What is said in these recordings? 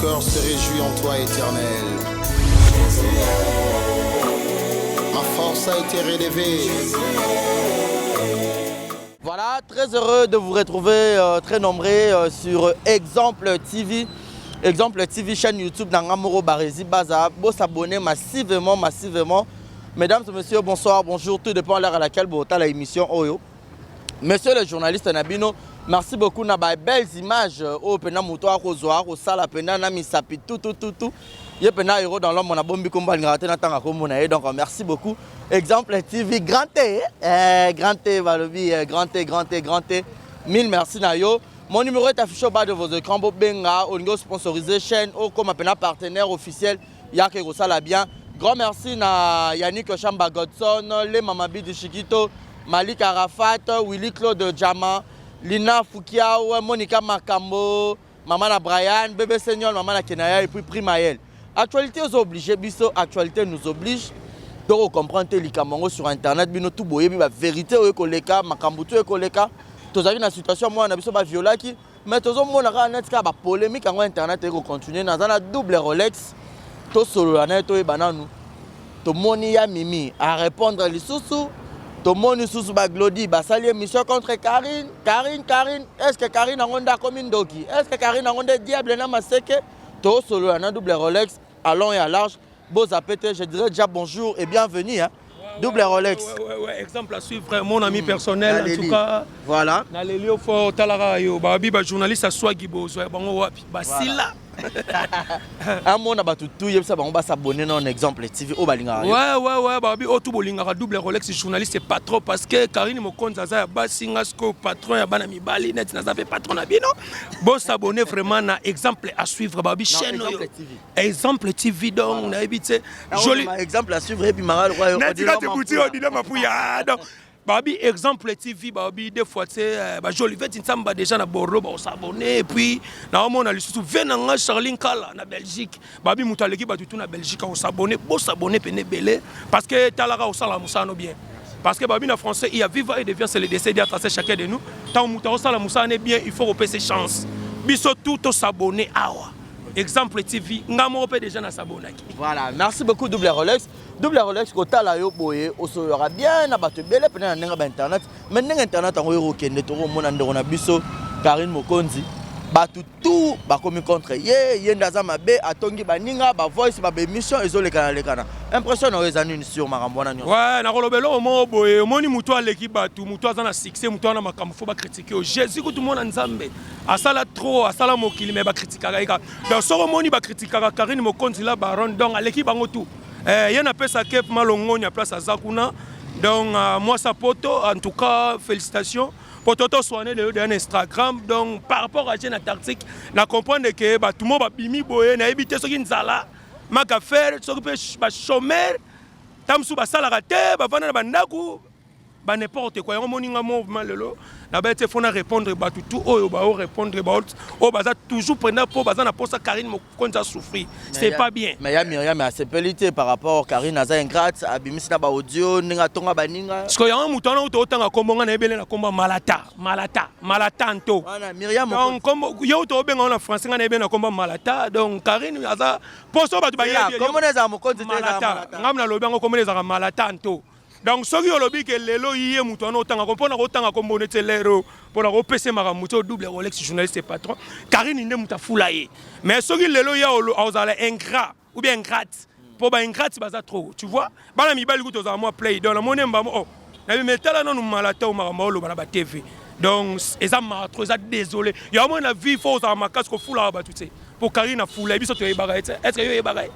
cœur se réjouit en toi, Éternel. Ma force a été relevée. Voilà, très heureux de vous retrouver très nombreux sur Exemple TV. Exemple TV, chaîne YouTube na nga moko Barezi Baza. Bo s'abonner massivement, massivement. Mesdames et messieurs, bonsoir, bonjour. Tout dépend de l'heure à laquelle vous la émission oyo. Monsieur le journaliste na bino, merci beaucoup na ba belles images oyo pena moto akozwa akosala pena na misapi tout tout tout tout. Ye pena héros dans l'homme, na bombi kombo alingaka te natanga kombo na ye. Donc merci beaucoup. Exemple TV, grand T, grand T balobi, grand T, grand T, grand T. Mille merci na yo. Mon numéro est affiché au bas de vos écrans. Bobenga, olingo sponsoriser chaîne, okoma pena partenaire officiel, yake kosala bien. Grand merci na Yannick Chamba Godson, le Mama Bidi Chiquito, Malik Arafat, Willy Claude Jama, Lina Fukiao, Monica Makambo, Mama na Brian, Bébé Seigneur, Mama na Kenaya et puis Primaël. Actualité nous oblige, biso, actualité nous oblige. Donc comprendre te likambo yango sur internet, bino tout boyebi ba vérité oyo ekoleka, makambo tu ekoleka. Tozalaki na situation mwana na biso baviolaki, mais tozomona kaka neti kaka bapolémique yango internet ekocontinue. Naza na Double Rolex, tosolola na ye, toyeba nanu. Tomoni ya Mimi arépondre lisusu, tomoni lisusu baglodi basali émission contre Karine, Karine, Karine. Est ce que Karine yango nde akomi ndoki? Est ce que Karine yango nde diable na maseke? Tosolola na Double Rolex à long et à large. Bozape te. Je dirais déjà bonjour et bienvenue, hein? Double Rolex. Ouais, exemple à suivre, mon ami personnel, en tout cas. Voilà. Naleli yo fort, talaka yo, babi ba journaliste aswagi bozwa bango wapi? Basila. Amona bato tu yebisa bango basabone na Exemple TV oyo balingaka yo. Ouais, babi oyo tu bolingaka Double Rolex, journaliste patron, parce que Karine Mokonzi aza ya basi, nga sikoyo patron ya bana mibali, neti naza mpe patron na bino. Bosabone vraiment na Exemple à suivre, babi chaîne oyo. Exemple TV. Exemple TV, donc nayebi te, joli. Exemple à suivre ebimaka lokwa. Natika te buti Odila Mapuya. Donc babi Exemple TV, babi deux fois te, bajolivete Ntsamba déjà na Bordeaux baosabone. Et puis naomona lisusu ve na nga Charline Kala na Belgique, babi moto aleki bato tu na Belgique akosabone. Bosabone pene ebele, parce que talaka osala mosala no bien, parce que babi na français il y a vivre et devient, c'est le décès à tracer chacun de nous. Tant moto akosala mosala ne bien, il faut kopesa chance. Biso tout tosabone awa Exemple TV, nga moko mpe déjà nasabonaki. Voilà, merci beaucoup Double Rolex. Double Rolex, kotala yo boye, osololaka bien na bato ebele pene na ndenge bainternet, mais ndenge internet yango ekokende, tokomona ndeko na biso Karine Mokonzi, bato tu bakomi contre ye, ye nde aza mabe, atongi baninga, bavoice, babaémission ezolekana lekana. Impression na oyo eza nini sur makambo wana nyonso? Ouais, nakoloba eloko moko boye. Omoni, moto aleki bato, moto aza na succès, moto aza na makambo, faut bacritiquer yo. Jésus kutu mona Nzambe asala trop, asala mokili, mais bacritiquaka ye kaka. Donc soki omoni bacritiquaka Karine Mokonzi la baronne, donc aleki bango tu. Ye napesa kepe malongoni ya place aza kuna. Donc mwasi poto, en tout cas félicitations po to toswane lelo deya na Instagram. Donc par rapport à Jeune Antarctique, na comprendre ke bato mo babimi boye, nayebi te soki nzala maka faire, soki mpe bachômeur, ta mosusu basalaka te, bavanda na bandako ba n'importe quoi. Yango moninga mouvement lelo nabai te, fona répondre bato tu oyo bao répondre oyo baza toujours prena mpo baza na posa Karine Mokonzi asouffrir, c'est pas bien. Mais ya Miriam asepeli te par rapport Karine aza ingrate, abimisi na baaudio ndenge atonga baninga. Sikoyo yango moto wana uta otanga kombo, nga nayebele na kombo Malata, Malata, Malata nto. Wana Miriam. Donc kombo ye uta obenga wana français, nga nayebele na kombo Malata. Donc Karine aza poso bato bayebi. Kombo na ezala mokonzi te, ezala Malata. Malata. Ngai nalobi yango, kombo ezalaka Malata nto. Donc soki olobi ke lelo ye moto wana otanga mpona kotanga kombo neti lero mpona kopesa makambo ti Double Rolex, journaliste patron, Karine nde moto afula ye. Mais soki lelo ye ozala ingrat ou bien ingrate, mpo baingrate baza trop, tu vois, bana mibali kutu ozala mwa play. Donc namoni mbamo oh nabi, mais tala nanu Malata o makambo oloba na batv. Donc eza mara trop, eza désolé. Yango moi na vie faut ozala makasi kofulaka bato te, mpo Karine afula ye, biso toyebaka ye te. Est ce que yo oyebaka ye?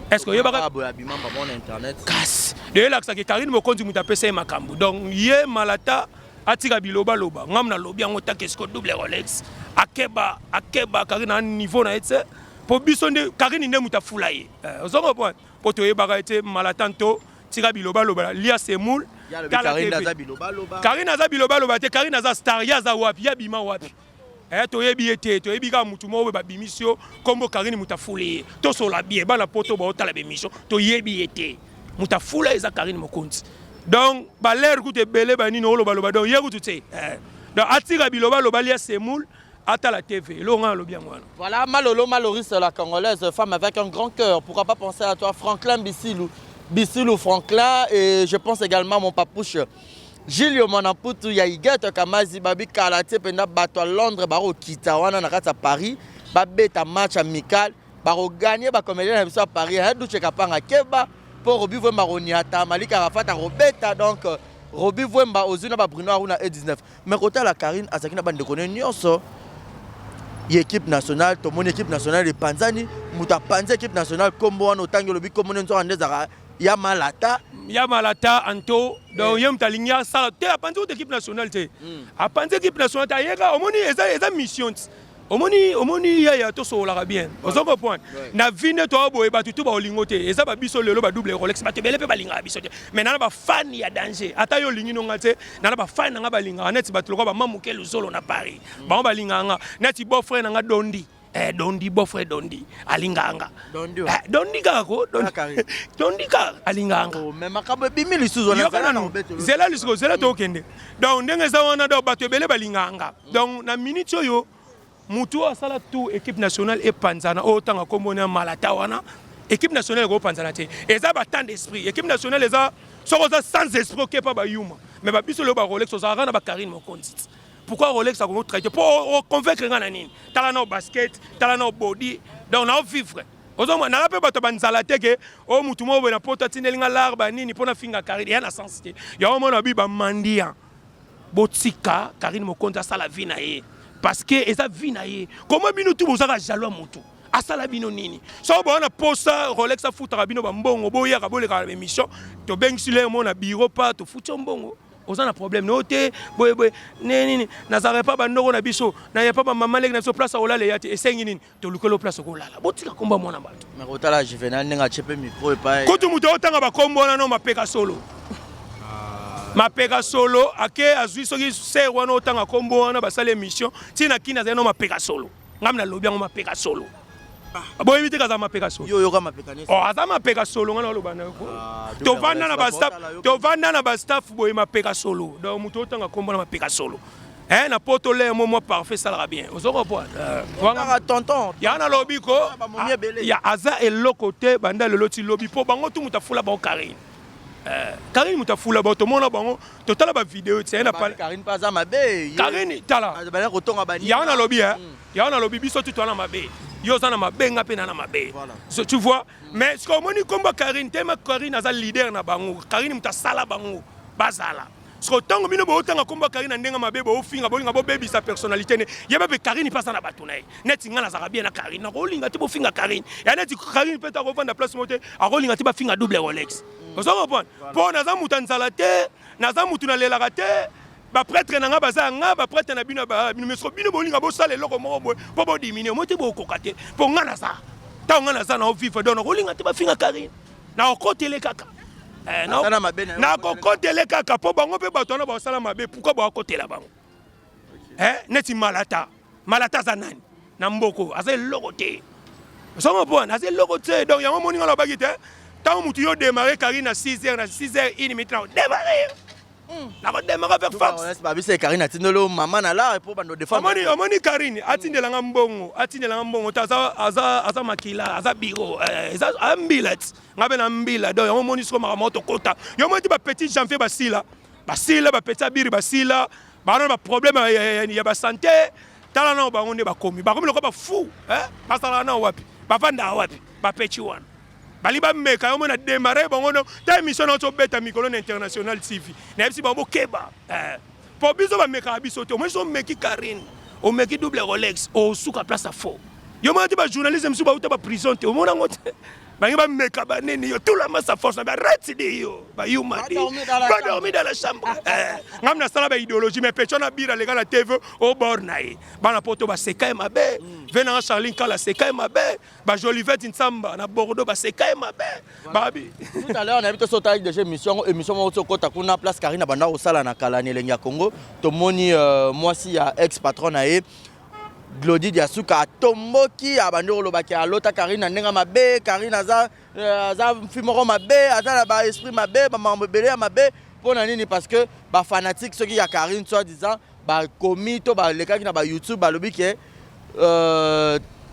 Est ce que oyebaka? Boye abima bango na internet. Kasi de elakisaki Karine Mokonzi moto apesa ye makambo. Donc ye Malata atika bilobaloba. Ngamu nalobi yango take siko Double Rolex akeba, akeba. Karine na niveau na ye te, mpo biso nde Karine nde moto afula ye. Ozongo point mpo toyebaka ye te. Malata nto tika bilobaloba, lia semoule. Ye alobi Karine aza bilobaloba. Karine aza bilobaloba te. Karine aza star, ye aza wapi? Ye abima wapi? Toyebi ye te, toyebi kaka mutu moko boye babimisi yo nkombo Karine moto afuli ye. Tosola bien, bana poto baotala bémission, toyebi ye te. Moto afula eza Karine Mokonzi. Donc balere kutu ebele banini olobaloba, donc ye kutu te. Donc atika bilobaloba, lia semoule. Atala TV, eloko ngai nalobi yango wana. Voilà, Malolo Maloris, la Congolaise, femme avec un grand cœur. Pourquoi pas penser à toi, Franklin Bissilou. Bissilou Franklin, et je pense également à mon papouche. Gilio Manaputu, ya Igete Kamazi, Babi Kalate, Penda Bato à Londres, Baro Kita, wana na kati ya Paris, babeta match amical, baro gagner ba comédien na biso ya Paris, hein, Duche Kapanga Keba, po Robi Vwemba roniata, Malika Arafat arobeta, donc Robi Vwemba ozwi na ba Bruno Aruna E19. Mais kotala Carine azalaki na bandeko ne nyonso ya équipe nationale, tomoni équipe nationale epanzani, moto apanzi équipe nationale kombo wana otangi olobi kombo ne nzoka nde ezalaka ya malata. Ya malata anto donc ye moto alingi asala te, apanzi kutu équipe nationale te, apanzi équipe nationale te, ayeka omoni eza eza mission ti omoni omoni yaya tosololaka bien, ozo comprendre na vie nde toa boye, bato tu baolingo te, eza babiso lelo ba double Rolex, bato ebele mpe balingaka biso te, mais nana bafani ya danger, ata yo olingi nonga te, nana bafani na nga balingaka neti bato lokola bamamuke luzolo na Paris, bango balingaka nga neti beau frère na nga Dondi. Eh, Dondi, beau frère Dondi alingaka nga. Dondi. Eh, Dondi kaka ko Dondi. Kaka. Dondi kaka alingaka nga. Oh, mais makambo ebimi lisusu wana. Yoka nanu, zela lisusu, zela tokende. Donc ndenge eza wana, donc bato ebele balingaka nga, donc na minute oyo mutu oyo asala tout équipe nationale epanzana, oyo otanga nkombo ya malata wana, équipe nationale ekopanzana te, eza batemps d'esprit. Équipe nationale eza soki oza sans esprit okepa bayuma, mais babiso lelo barolex ozalaka na bakarine Mokonzi ti. Pourquoi Rolex akoki traité mpo oconvaincre nga na nini? Tala na basket, tala na body, donc na ovivre ozomona nanga mpe bato banzala te ke oyo mutu moko boye na poto atindeli nga lar banini mpo nafinga Karine, eya na sens te. Yango omona bi bamandian, botika Karine Mokonzi asala vie na ye, parce que eza vie na ye. Koma bino tu bozaka jaloux ya mutu asala bino nini? Soki boza na posa Rolex afutaka bino bambongo, boyaka bolekaka na baémission, tobengisi lere mo na bureau pa tofuti yo mbongo, oza na problème no te. Boye boye ne nini, nazalaka epa bandoko na biso, na epa bamama leki na biso, place akolala eya te, esengi nini? Tolukeli yo place okolala, botika komba mwana bato. Mais kotala Juvenal ndenge atie mpe micro epai. Kutu moto otanga bakombo wana no mapeka solo, mapeka solo ake azwi soki ser wana otanga kombo wana, basali émission ntina kini azali no mapeka solo, ngami nalobi yango mapeka solo, boyebi te kaza mapeka solo. Yo oyoka mapeka nesi. Oh, aza mapeka solo, nga naloba na Ah, tovanda na Rolex, bastaff, bakotala yo. Tovanda na bastaff boye, mapeka solo, donc moto otanga kombo na mapeka solo, eh, na poto le mo mwa parfait esalaka bien, ozo comprendre? Kaka tonton. Ya nalobi ko Bamomi ebele. Ya aza eloko te, banda lelo ti lobi, mpo bango tu moto afula bango Karine. Eh, Karine moto afula bango, tomona bango, totala bavideo ti aye na pale. Karine mpe aza mabe. Karine tala. Bana kotonga bani. Yango nalobi, eh, yango nalobi, biso tu toza na mabe, yo oza na mabe, nga mpe na mabe. Voilà. So, tu vois, mais soki omoni kombo Karine tema, Karine aza leader na bango, Karine moto asala bango bazala. Soki ntango bino bootanga kombo Karine na ndenge mabe, boofinga, bolinga bobebisa personnalité ne yeba mpe Karine mpe aza na bato na ye. Neti nga nazalaka bien na Karine, nakolinga te bofinga Karine. Ya neti Karine mpe akovanda place moko te, akolinga te bafinga double Rolex, ozo comprendre? Mpo naza moto ya nzala te, naza motu nalelaka te, baprêtre na nga baza ya nga, baprêtre na bino bino. Mais bino bolinga bosala eloko moko boye mpo bodimine mo te, bokoka te, mpo nga naza, ntango nga naza na ovivre, donc nakolinga te bafinga Karine, nakokotele kaka. Eh, Asala mabe na yo. Nakokotele kaka mpo bango mpe bato wana basala mabe, pourquoi bakotela bango? Eh, neti malata, malata aza nani na mboko? Aza eloko te, osongo mpo wana aza eloko te. Donc yango moninga alobaki te, ntango motu yo démarre Karine na 6 heures, na 6 heures 1 minute na odémarre, nakodémarre avec force. Babisa Karine atindeli mama na la po bando défendre. Omoni, omoni Karine atindelanga mbongo, atindelanga mbongo te, aza makila, aza biro, eh, eza ambila ti nga mpe na mbila. Donc yango omoni siko makambo tokota yo moni ti bapetit Janvier basila, basila bapetit abiri, basila bana na baproblème ya basanté. Tala nao bango nde bakomi, bakomi lokola bafu, basalaka nao wapi, bavandaka wapi? Bapeti wana balingi bameka yo, mona démarre bango no ta émission na tobeta mikolo na International TV, nayebisi bango bokeba, mpo biso bamekaka biso te. Omoni so omeki Karine, omeki double Rolex, osuka place ya faux. Yo mona te bajournaliste mosusu bauta baprison te, omona yango te, bangi bameka banini yo tulama sa force na bareti di yo bayuma di badormi dans la chambre. Ngam nasala baidéologie, mais pecho na bira leka na TV au bord na ye, bana poto baseka ye mabe, ve nanga Charline Kala seka ye mabe, bajolivete Ntsamba na Bordeaux baseka ye mabe babi. Tout à l'heure nayebi te so otali déjà émission, émission moko ti okota kuna place Karine banda kosala na kala na elengi ya Congo, tomoni mwasi ya ex patron na ye Glodi Diasuka atomboki, abandi kolobaki alota Karine na ndenge mabe, Karine aza fi moko mabe, aza na baesprit mabe, bamakambo ebele ya mabe. Mpo na nini? Parce que bafanatique soki ya Karine soi disant. Bakomi to balekaki na baYouTube, balobi ke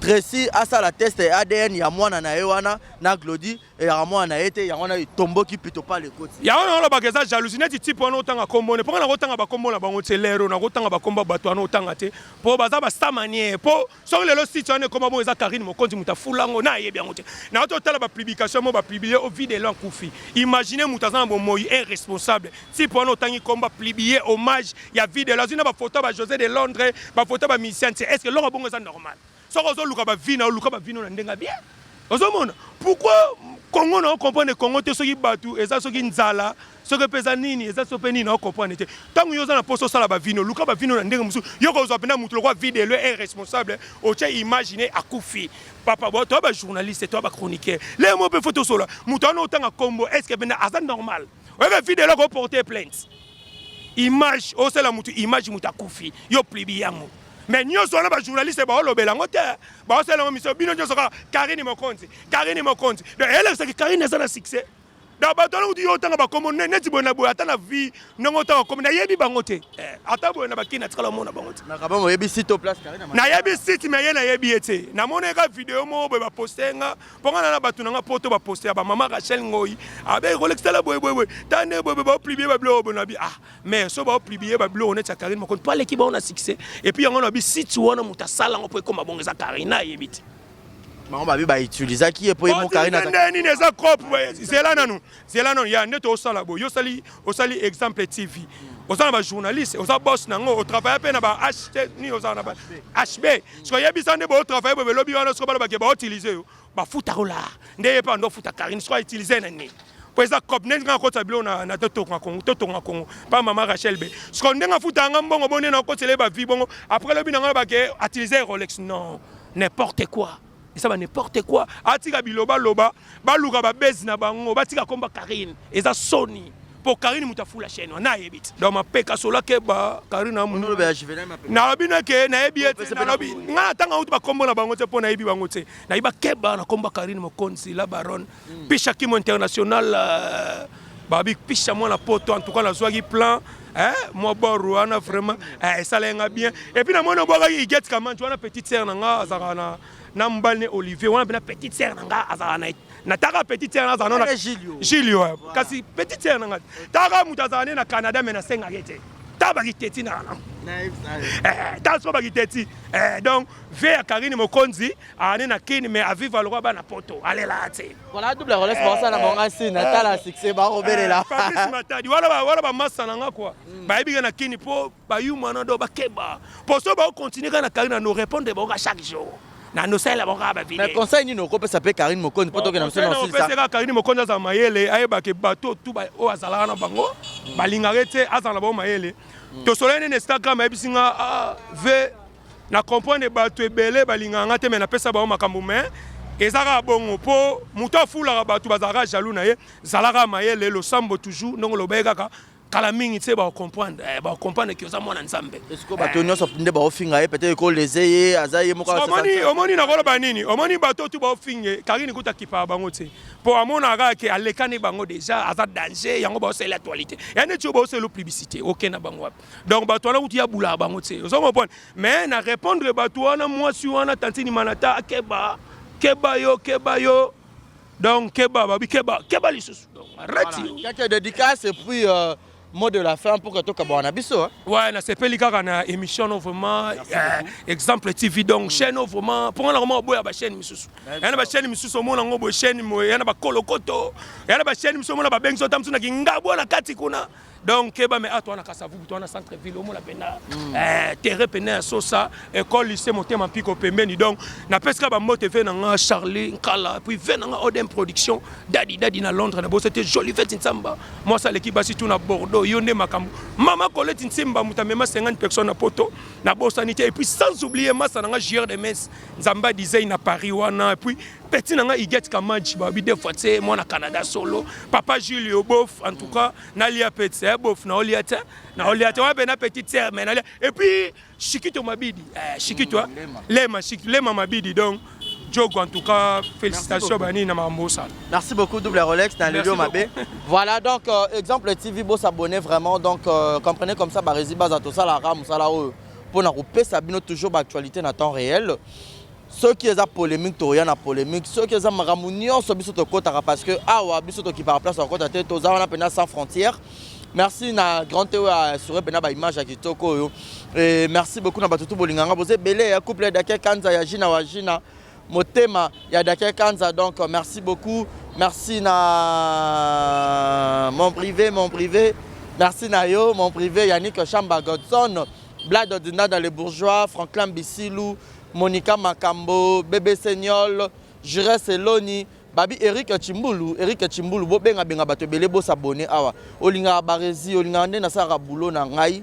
Tracy asala test ya ADN ya mwana na ye wana na Glody, eyaka mwana na ye te. Yango wana etomboki plutôt pas lekoti. Yango na olobaka eza jalousie neti type wana otanga kombo ne, mpo nga nakotanga bakombo na bango te. Lero nakotanga bakombo ya bato wana otanga te, mpo baza basamanie. Mpo soki lelo site wana ekoma bongo, eza Karine Mokonzi moto afula yango, na ayebi yango te. Nauti otala bapublication mo bapublie o Vue de Loin akufi. Imagine moto aza na bomoi irresponsable, type wana otangi kombo, apublie hommage ya Vue de Loin, azwi na bafoto ya ba José de Londres, bafoto ya bamusicien te. Est ce que eloko bongo eza normal? Soki ozoluka bavie na oluka bavie no na ndenge ya bien, ozomona pourquoi Congo na ocomprendre Congo te. Soki bato eza, soki nzala, soki mpe eza nini, eza so mpe nini, na ocomprendre te. Ntango yo oza na mposa osala bavino, luka bavino na ndenge mosusu. Yo kozwa mpenza motu lokwa Vue de Loin irresponsable, otie imagine akufi. Papa bo, toya bajournaliste, toya bachroniqueur, lelo mo mpe fo tosola moto wana otanga kombo. Est ce que mpenza aza normal? Oyeba Vue de Loin akoporte plainte. Image osala motu, image moto akufi, yo publie yango. Mais nyonso wana bajournaliste baolobela yango te, baosala yango miso. Bino nyonso kaka Karine Mokonzi, Karine Mokonzi. Donc elakisaki Karine eza na succès. Donc bato wana kutu yo otanga bakombo neti boye na boye, ata na vie ndenge otanga kombo, nayebi bango te. Ata boye na bakini atikala omona bango te. Nakabongo oyebi site o place Karine? Nayebi site, mais ye nayebi ye te. Namoni eka video moko boye baposte nga, mpo nga na bato na nga poto baposte ya bamama Rachel Ngoi abe kolekisala boye boye boye, ta nde boye boye baopublie babiloko boye. Nabi ah, mais so baopublie babiloko neti ya Karine Mokonzi, mpo aleki bango na succès. Et puis yango na bi site wana, moto asala yango mpo ekoma bongo eza Karine, ayebi te. Bango babi bautilisaki ye mpo ye mo Karine. Nde nini eza propre. Zela nanu, zela nanu ya nde tosala boye. Yo osali, osali Exemple TV, oza na bajournaliste, oza boss nango, otravaille mpe na ba HT nini, ozala na ba HB. Soki oyebisa nde botravaille boye, belobi wana soki balobake bautilize yo, bafutaka la nde ye mpe ando ofuta Karine. Soki autilize na nini, po eza cop neti nga akotisa biloko na Totonga Kongo, Totonga Kongo pa mama Rachel be. Siko ndenge afutaka nga mbongo bo, nde na okotela ye bavi bongo, après lobi na nga bake utiliser Rolex. Non, n'importe quoi, eza ba n'importe quoi. Atika bilobaloba, baluka babezi na bango, batika komba Karine, eza soni mpo Karine moto afula chaîne wana, ayebi te. Donc mapeka solo akeba Karine. Nalobi nake nayebi ye te. Nalobi nga natanga utu bakombo na bango te, mpo nayebi bango te. Nayebi bakeba na komba Karine Mokonzi la baronne, Pisha Kimo International, babi Pisha mwana poto. En tout cas nazwaki plan mwa bor wana, vraiment esalaki nga bien. Et puis namoni obwakaki Iget Kamanti wana, petite sœur na nga azalaka na mobali ne Olivier wana. Mpena petite sœur na nga azalaka na nataka petite sœur azala na Gilio, kasi petite sœur na nga taka moto azala ne na Canada, mais nasengaki te ta bakiteti na ta so bakiteti. Donc ve ya Karine Mokonzi ane na Kini, mais aviva lokwa bana poto, alela te. Voilà, double Rolex basala bango si natala succès bakobelela. Fabrice Matadi wana, wana bamasa na nga kua bayebi ka na Kini, mpo bayuma na do bakeba, mpo so baocontinue kaka na Karine, na no répondre bango chaque jour, na nosalela bango kaka bavideo. Mais conseil nini okopesa mpe Karine Mokonzi mpo tokenda mosu na osilisa? Kaka Karine Mokonzi azala mayele, ayebake bato tu oyo azalaka na bango balingaka te, azala na bango mayele. Tosolai nene Instagram, ayebisi nga ve na comprendre bato ebele balingaka nga te, mais napesa bango makambo, mais eza kaka bongo, mpo moto afulaka bato bazalaka jaloux na ye. Zalaka mayele, losambo toujours, ndenge olobai kaka kala mingi te, bakocomprendre, bakocomprendre ke oza mwana Nzambe. Esiko bato nyonso nde baofinga ye, peut-être ekoleze ye, aza ye moko. Omoni, omoni, nakoloba nini? Omoni bato tu baofinge Karine, kuta akipaka bango te, mpo amonaka kaka ke alekani bango déjà, aza danger. Yango baosala actualité ya neti oyo, baosala publicité, okenda bango wapi? Donc bato wana kutu ya bulaka bango te, ozo comprendre? Mais na répondre bato wana, mwasi wana tantini Manata akeba, keba yo, keba yo. Donc keba, babi keba, keba lisusu. Donc arrête. Voilà. Quelques dédicaces et puis mot de la fin pour que tokabwana na biso, hein. Ouais, nasepeli kaka na émission no vraiment, Exemple TV, donc chaîne no vraiment, mpo nga na koma oboya bachaîne misusu. Ya na bachaîne misusu omona yango boye, chaîne moye ya na bakolokoto, ya na bachaîne misusu omona babengi so ta mosusu na kingabwa na kati kuna. Donc keba, mais ato wana Kasavubu, to wana centre ville, omona pena terrain pena ya sosa, école lycée Motema Mpiko pembeni. Donc napesi kaka bambote ve na nga Charlie Nkala, puis ve na nga Odem Production, Dadi Dadi na Londres, na bosa te Jolivete Ntsamba, mwasi aleki basi tu na Bordeaux, yo nde makambo. Mama Colette Nsimba, moto amema 50 personnes na poto, nabosani te. Et puis sans oublier masa na nga Jr de Mes Nzamba Design na Paris wana, et puis petit na nga Iget Kamanchi, babi deux fois te mwana Canada solo, papa Julio Bof. En tout cas nalia petit bof, naolia te, naolia te wana na petite sœur, mais nalia. Et puis Shikito Mabidi, Shikito, lema. Lema, Shik, Lema Mabidi. Donc Diogo, en tout cas félicitations banini na makambo osala. Merci beaucoup, Double Rolex, dans le Merci lieu Mabé. Voilà, donc, exemple TV, bo s'abonner vraiment. Donc, comprenez comme ça, Barezi Baza, tout ça, la ram, ça, là, pour nous couper, ça bino toujours actualité dans temps réel. Soki eza polémique, toya na polémique. Soki eza makambo nyonso, biso tokotaka, parce que awa biso tokipaka place akota te. Toza wana mpena sans frontière. Merci na grand te oyo assuré mpena baimage ya kitoko oyo. Et merci beaucoup na bato tu bolinganga, boza ebele ya couple ya Dake Kanza, ya Jina wa Jina, motema ya Dake Kanza. Donc merci beaucoup, merci na mon privé, mon privé, merci na yo mon privé Yannick Chamba, Godson Blad Odinada, les bourgeois, Franklin Bissilou, Monica Makambo, Bébé Seignol, Jures Eloni, Babi Eric Chimbulu, Eric Chimbulu, bobenga benga bato ebele bosabone awa. Olingaka Barezi, olingaka nde nasalaka boulot na ngai.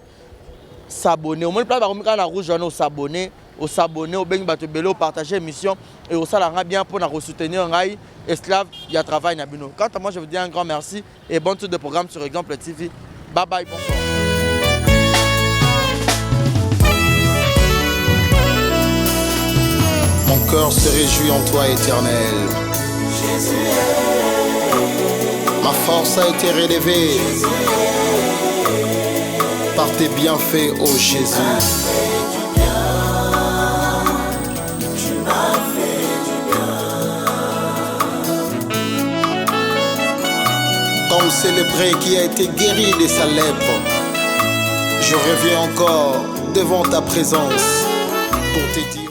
S'abonner. Omoni place bakomi kaka na rouge wana, osabonner, osabonner, obengi bato ebele, opartage émission et osala nga bien mpona kosoutenir ngai, esclave ya travail na bino. Quant à moi, je vous dis un grand merci et bonne suite de programme sur Exemple TV. Bye bye, bonsoir. Mon cœur se réjouit en toi, Éternel. Ma force a été relevée par tes bienfaits, ô Jésus. Comme ce lépreux qui a été guéri de sa lèpre, je reviens encore devant ta présence pour te dire.